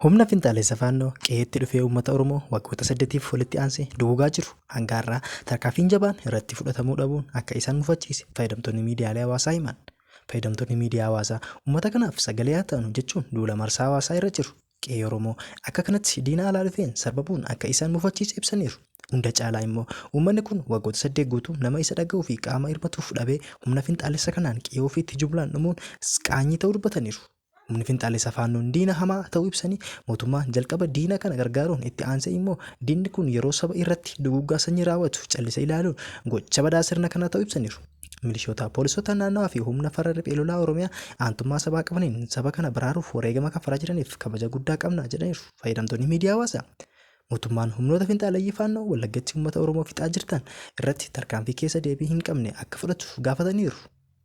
Humna finxaalessa Faannoo qe'eetti dhufee uummata Oromoo waggoota 8f walitti aansee duguugaa jiru hanga har'aa tarkaanfiin jabaan irratti fudhatamuu dhabuun akka isaan mufachiise fayyadamtoonni miidiyaalee hawaasaa himan. Fayyadamtoonni miidiyaa hawaasaa uummata kanaaf sagalee haa taanu jechuun duula marsaa hawaasaa irra jiru. Qe'ee Oromoo akka kanatti diina alaa dhufeen sarbamuun akka isaan mufachiise ibsaniiru. Hunda caalaa immoo uummanni kun waggoota 8 guutuu nama isa dhaga'uu fi qaama hirmatuuf dhabee humna finxaalessa kanaan qe'ee ofiitti jumlaan dhumuun qaanyii ta'uu dubbataniiru. Humni finxaalessa Faannoon diina hamaa ta'uu ibsanii mootummaan jalqaba diina kana gargaaruun itti aansee immoo diinni kun yeroo saba irratti duguuggaa sanyii raawwatu callisa ilaaluun gocha badaa sirna kanaa ta'uu ibsaniiru. Milishoota, poolisoota naannawaa fi humna farra riphee lolaa Oromiyaa aantummaa sabaa qabaniin saba kana baraaruuf wareegama kaffalaa jiraniif kabaja guddaa qabna jedhaniiru fayyadamtoonni miidiyaa hawaasaa. Mootummaan humnoota finxaaleyyii Faannoo Wallaggatti uummata Oromoo fixaa jirtan irratti tarkaanfii keessa deebii hin qabne akka fudhatu gaafataniiru.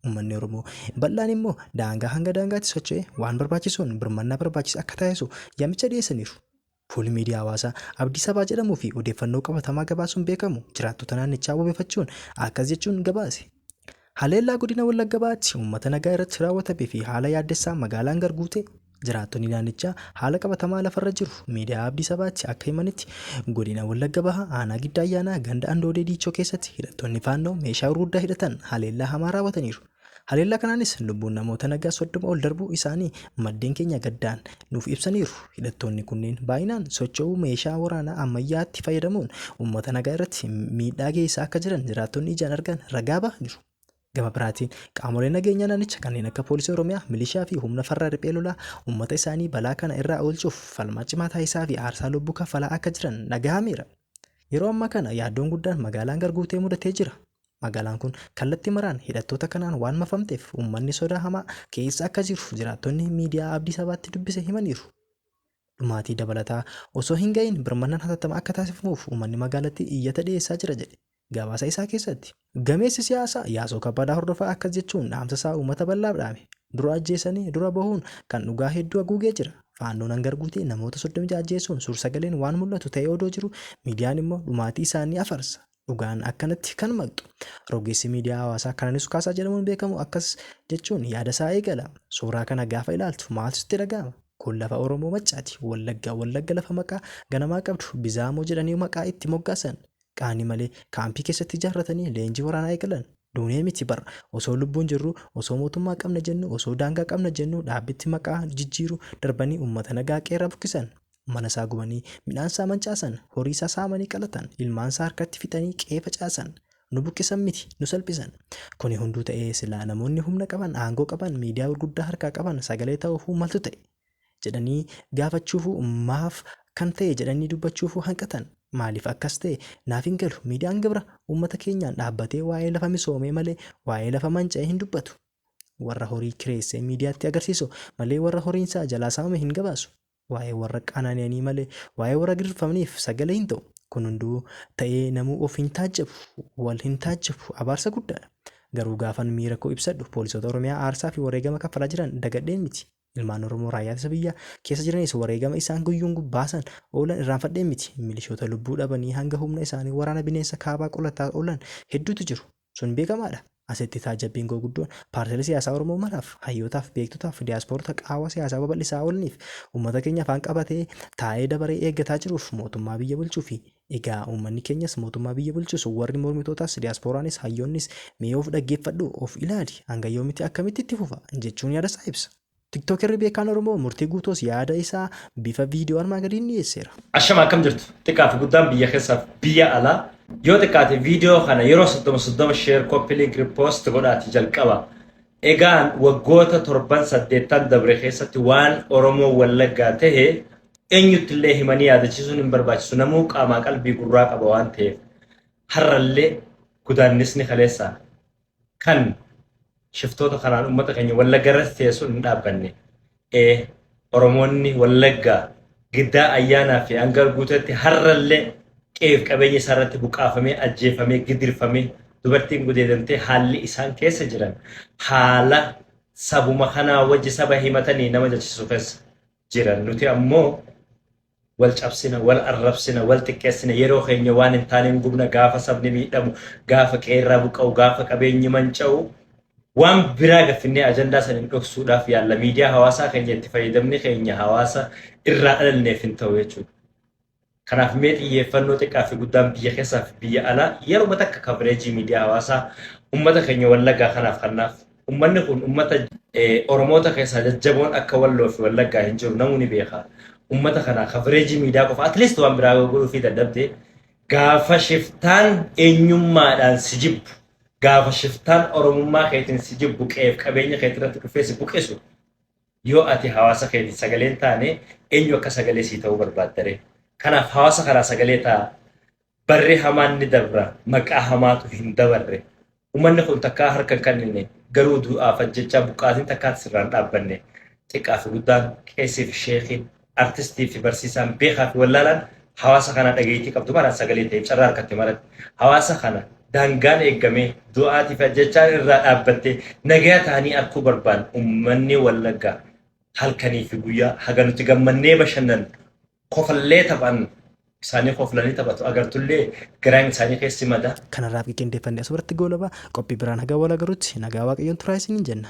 Uummanni Oromoo bal'aan immoo daangaa hanga daangaatti socho'ee waan barbaachisuun birmannaa barbaachisu akka taasisu yaamicha dhiyeessaniiru. Fuulli miidiyaa hawaasaa Abdii Sabaa jedhamuu fi odeeffannoo qabatamaa gabaasuun beekamu jiraattota naannichaa wabeeffachuun akkas jechuun gabaase. Haleellaa godina Wallagga Bahaatti uummata nagaa irratti raawwatamee fi haala yaaddessaa magaalaan Garguutee jiraattonni naannichaa haala qabatamaa lafarra jiru miidiyaa Abdii Sabaatti akka himanitti godina Wallagga Bahaa aanaa Giddaa Ayyaanaa ganda Andoodee Diichoo keessatti hidhattoonni Faannoo meeshaa gurguddaa hidhatan haleellaa hamaa raawwataniiru. Haleellaa kanaanis lubbuun namoota nagaa 30 ol darbuu isaanii maddeen keenya gaddaan nuuf ibsaniiru. Hidhattoonni kunneen baay'inaan socho'uu meeshaa waraanaa ammayyaatti fayyadamuun uummata nagaa irratti miidhaa geessisaa akka jiran jiraattonni ijaan argan ragaa bahaniiru. Gama biraatiin qaamoleen nageenyaa naannicha kanneen akka poolisii Oromiyaa, milishaa fi humna farra riphee lolaa uummata isaanii balaa kana irraa oolchuuf falmaa cimaa taasisaa fi aarsaa lubbuu kaffalaa akka jiran dhagahameera. Yeroo ammaa kana yaaddoon guddaan magaalaan Garguutee mudatee jira. Magaalaan kun kallattii maraan hidhattoota kanaan waan mafamteef uummanni sodaa hamaa keessa akka jiru jiraattonni miidiyaa Abdii Sabaatti dubbise himaniiru. Dhumaatii dabalataa osoo hin ga'iin birmannaan hatattamaa akka taasifamuuf uummanni magaalattii iyyata dhiyeessaa jira jedhe gabaasa isaa keessatti. Gameessi siyaasaa Yaasoo Kabbadaa Hordofaa akkas jechuun dhaamsa isaa uummata bal'aaf dhaame. Dura ajjeesanii dura bahuun kan dhugaa hedduu haguugee jira. Faannoon hangar guutee namoota 36 ajjeesuun suur-sagaleen waan mul'atu ta'ee odoo jiru miidiyaan immoo dhumaatii isaanii afarsa. Dhugaan akkanatti kan maqxu. Rogeessi miidiyaa hawaasaa Kananis Kaasaa jedhamuun beekamu akkas jechuun yaada isaa eegala. Suuraa kana gaafa ilaaltu maaltu sitti dhaga'ama? Kun lafa Oromoo Maccaati. Wallagga. Wallagga lafa maqaa ganamaa qabdu Bizaamoo jedhanii maqaa itti moggaasan. Qaanii malee kaampii keessatti ijaarratanii leenjii waraanaa eegalan. Duunee miti bar. Osoo lubbuun jirru, osoo mootummaa qabna jennu, osoo daangaa qabna jennu dhaabbitti maqaa jijjiiru darbanii uummata nagaa qeerra buqqisan. Mana isaa gubanii, midhaan isaa mancaasan, horii isaa saamanii qalatan, ilmaan isaa harkatti fixanii qe'ee facaasan. Nu buqqisan miti, nu salphisan. Kuni hunduu ta'ee silaa namoonni humna qaban, aangoo qaban, miidiyaa gurguddaa harkaa qaban sagalee ta'uufuu maltu ta'e jedhanii gaafachuufuu maaf kan ta'e jedhanii dubbachuufuu hanqatan. Maaliif akkas ta'e naaf hin galu. Miidiyaan gibira uummata keenyaan dhaabbatee waa'ee lafa misoomee malee waa'ee lafa manca'ee hin dubbatu. Warra horii kireessee miidiyaatti agarsiisu malee warra horiinsaa jalaa saamame hin gabaasu. Waa'ee warra qanani'anii malee waa'ee warra gidirfamaniif sagalee hin ta'u. Kun hunduu ta'ee namuu of hin taajjabu, wal hin taajjabu abaarsa guddaadha. Garuu gaafan miira koo ibsadhu poolisoota Oromiyaa aarsaa fi wareegama kaffalaa jiran dagadheen miti. Ilmaan Oromoo raayyaa ittisa biyyaa keessa jiranis wareegama isaan guyyuun baasan oolan irraanfadheen miti. Milishoota lubbuu dhabanii hanga humna isaanii waraana bineensa kaabaa qolataa oolan hedduutu jiru. Sun beekamaadha. Asitti taajjabbiin koo guddoon paartilee siyaasaa Oromoo maraaf, hayyootaaf, beektotaaf, diyaaspoorota qaawwa siyaasaa babal'isaa oolaniif, uummata keenya afaan qabatee taa'ee dabaree eeggataa jiruuf, mootummaa biyya bulchuu fi egaa uummanni keenyas mootummaa biyya bulchus warri mormitootaas diyaaspooraanis hayyoonnis mee of dhaggeeffadhu, of ilaali, hanga yoomitti akkamitti itti fufa jechuun yaada isaa ibsa. Tiktookerri beekaan Oromoo Murtii Guutoos yaada isaa bifa viidiyoo armaan gadiin dhiyeesseera. Ashama akkam jirtu xiqqaa fi guddaan biyya keessaaf biyya alaa yoo xiqqaate viidiyoo kana yeroo 30 30 share copy link repost godhaati jalqaba. Egaan waggoota torban saddeettan dabre keessatti waan Oromoo Wallaggaa tahe eenyutti illee himanii yaadachiisuun hin barbaachisu namuu qaamaa qalbii gurraa qaba waan ta'eef har'allee godaannisni kaleessa kan shiftoota kanaan uummata keenya Wallagga irratti ta'e sun hin dhaabbanne. Ee Oromoonni Wallaggaa Giddaa Ayyaanaa fi Hangar Guuteetti har'allee qe'eef qabeenya isaa irratti buqqaafamee ajjeefamee gidirfamee dubartiin gudeedamtee haalli isaan keessa jiran haala sabuma kanaa wajji saba himatanii nama jechisu keessa jiran. Nuti ammoo wal cabsina, wal arrabsina, wal xiqqeessina, yeroo keenya waan hin taaneen gubna gaafa sabni miidhamu, gaafa qeerraa buqqa'u, gaafa qabeenyi manca'u Waan biraa gaffinnee ajandaa saniin dhoksuudhaaf yaalla. Miidiyaa hawaasaa keenya itti fayyadamni keenya hawaasa irraa dhalanneef hin ta'u jechuudha. Kanaaf mee xiyyeeffannoo xiqqaa fi guddaan biyya keessaa fi biyya alaa yeruma takka coverage miidiyaa hawaasaa ummata keenya Wallaggaa kanaaf kannaaf. Ummanni kun ummata Oromoota keessaa jajjaboon akka Walloo fi Wallaggaa hin jiru, namuu ni beeka. Ummata kana coverage miidiyaa qofa, at least waan biraa godhuu fi dadhabde, gaafa shiftaan eenyummaadhaan si jibbu, gaafa shiftaan Oromummaa keetiin si jibbu, qe'eef qabeenya keetirratti dhufee si buqisu, yoo ati hawaasa keetiin sagaleen taane, eenyu akka sagalee sii ta'uu barbaaddare? Kanaaf hawaasa karaa sagalee ta'a. Barri hamaan ni dabra, maqaa hamaatu hin dabarre. Uummanni kun takkaa harka hin kennine, garuu du'aaf ajjechaa buqqaatiin takkaatti sirraan dhaabbanne. Xiqqaa fi guddaan, qeessii fi sheekiin, artistii fi barsiisaan, beekaa fi wallaalaan hawaasa kana dhageettii qabdu maraan sagalee ta'eef carraa harkatti maratti. Hawaasa kana daangaan eeggamee du'aatii fi ajjechaan irraa dhaabbattee nagaa ta'anii arguu barbaan. Uummanni Wallaggaa halkanii fi guyyaa haga nuti gammannee bashannan kofallee taphan isaanii koflanii taphatu agartullee garaan isaanii keessi madaa. Kanarraaf qindeeffannee asirratti goolabaa. Qophii biraan haga wal agarutti nagaa Waaqayyoon turaa isiniin jenna.